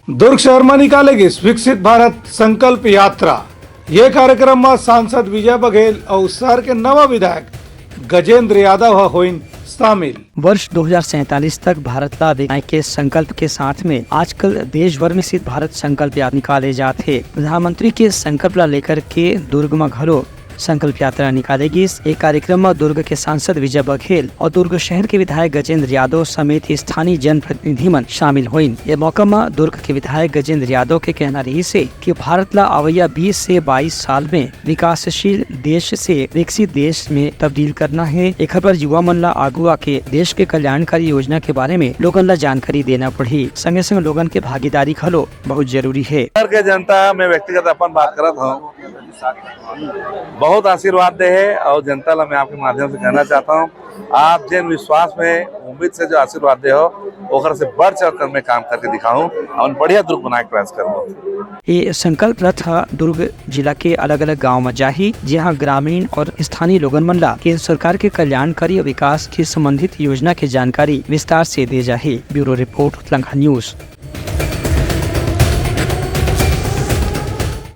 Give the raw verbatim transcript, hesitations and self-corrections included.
दुर्ग शहर म निकाले गिस विकसित भारत संकल्प यात्रा। ये कार्यक्रम म सांसद विजय बघेल अउ शहर के नवा विधायक गजेंद्र यादव ह होइन शामिल। वर्ष दो हज़ार सैंतालीस तक भारत ला विकसित के संकल्प के साथ में आजकल देश भर में विकसित भारत संकल्प यात्रा निकाले जात हे। प्रधानमंत्री के संकल्प ला लेकर के दुर्ग म घलो संकल्प यात्रा निकाले गिस। ए कार्यक्रम म दुर्ग के सांसद विजय बघेल अउ दुर्ग शहर के विधायक गजेंद्र यादव समेत स्थानीय जनप्रतिनिधि मन शामिल होइन। ए मौका म दुर्ग के विधायक गजेंद्र यादव के कहना रहिस हे कि भारत ला अवइया बीस से बाईस साल में विकासशील देश से विकसित देश में तब्दील करना हे। एखर बर युवा मन ला आगू आके देश के कल्याणकारी योजना के बारे में लोगन ला जानकारी देना पड़ही। संगे संग लोगन के भागीदारी घलो बहुत जरूरी हे। शहर के जनता, मैं व्यक्तिगत अपन बात करत हूँ, बहुत आशीर्वाद दे हे और जनता ला मैं आपके माध्यम से कहना चाहता हूँ, आप जिन विश्वास में उम्मीद से जो आशीर्वाद दे हो, ओकर से बढ़ चढ़ कर मैं काम करके दिखाऊं और बढ़िया दुर्ग बनाए के प्रयास करूंगा। ये संकल्प रथ ह दुर्ग जिला के अलग-अलग गांव म जाही, जहां ग्रामीण और स्थानीय लोगन मन ला केंद्र सरकार के कल्याणकारी और विकास के संबंधित योजना के जानकारी विस्तार से दे जाही। ब्यूरो रिपोर्ट, उतलंघा न्यूज।